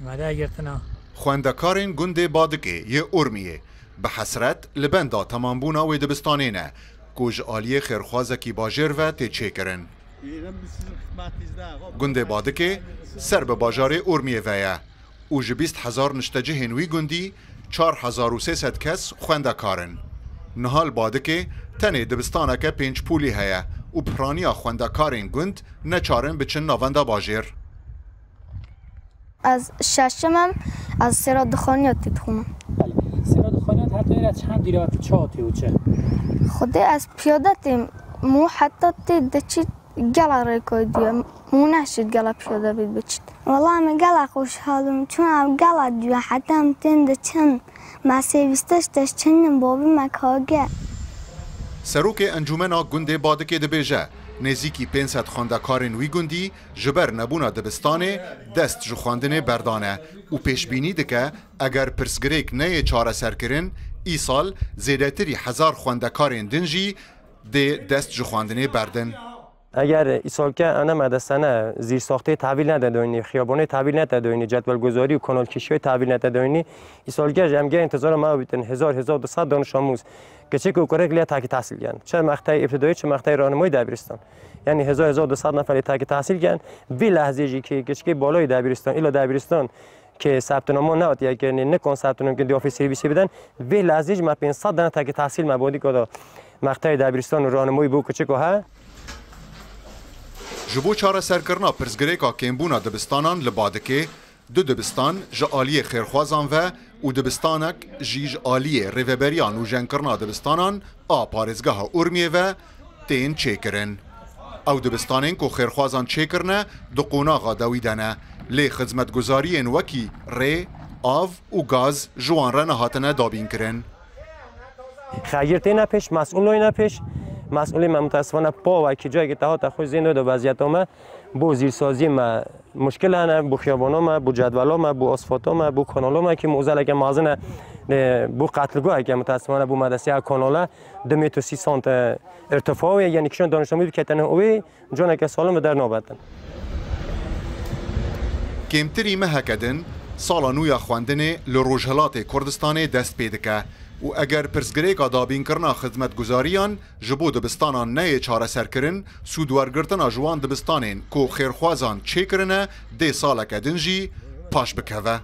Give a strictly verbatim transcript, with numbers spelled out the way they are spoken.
Mada girtina. Xwendekarên gundê Badikê yê Urmiyê bi hesret li benda temambûna wê dibistanê ne, ku ji aliyê xêrxwazekî bajêr ve tê çêkirin. Gundê Badikê ser bi bajarê Urmiyê ve ye û ji bîst hezar niştecihên wî gundî çar hezar û sê sed kes xwendekar in. Niha li Badikê tenê dibistaneke pênc pûlî heye û piraniya xwendekarên gund neçar in biçin navenda bajêr. Ez şeşim im, ez sêra dixaniya tê dixwim. Belê. Sêra dixaniya heta êra çend dîra tu çawa tê û çi? Xwedê ez piyade têm, mû heta tê diçît gela rêkoy diye, mû neşît gela piyade bît biçît. Wela me gela xweşhal im, çûn ev gela diye, heta em tên diçin. Me sêvîste ji te çinin bavê me kage. Serokê Encûmena Gundê Badikê dibêje, nêzîkî pênc sed xwendekarên wî gundî ji ber nebûna dibistanê dest ji xwendinê berdane û pêşbînî dike, eger pirsgirêk neyê çareserkirin, îsal zêdetirî hezar xwendekarên din jî dê dest ji xwendinê berdin. Eger îsalke ene medesene zîrsaxtê tehvîl nede doynî, xiyabanê tehvîl nede doynî, cedwelguzarî û kanalkişiyê tehvîl nede doynî, îsalke ji em gê intizara me bitin hezar, hezar du sed danişamûz. Keçik û kurek lê takî tehsîl gen. Çi mextey îbtidayî, çi mextey rahnimeyî debîristan. Yanî hezar, hezar du sed neferê takî tehsîl gen. Vî lehzê jî ki keçikê balayî debîristan, îla debîristan ki sebtinama neatiye kirinê, nikon sebtinam ki diyafê servîsê bidin. Vê lehzê jî me pênc sed dane takî tehsîl me bodî koda mextey debîristan û rahnimeyî bo keçiko he. Ji bo çareserkirina pirsgirêka kêmbûna dibistanan li Badikê, du dibistan ji aliyê xêrxwazan ve û dibistanek jî ji aliyê rêveberiya nûjenkirinê dibistanan a parêzgeha Urmiyê ve tên çêkirin. Ew dibistanên ku xêrxwazan çêkirine di qonaxa dawî de ne, lê xizmetguzariyên wekî rê, av û gaz ji wan re nehatine dabînkirin. Xeyir têne pêş, mesûl nayne pêş. Mesûlê me mutesifane pawekî cayekî te hate xwe zêndo de veziyeta me. Bo zîrsaziyê me muşkil hene, bo xiyabana me, bo cedwela me, bo asfalta me, bo kanala me ki muzeleke mezin e, e, bo qetlgoheke mutesifane bo medrese ya kanala du metre sî sant, e, irtifa wê, yanî kişan danişamî biketene wê, caneke salim bi der nabetin. Kêmtirî meheke din, sala nû ya xwendinê li Rojhilatê Kurdistanê dest pê dike û eger pirsgirêka dabînkirina xizmetguzariyan ji bo dibistanan neyê çareserkirin, sûdwergirtina ji wan dibistanên ku xêrxwazan çêkirine dê saleke din jî paş bikeve.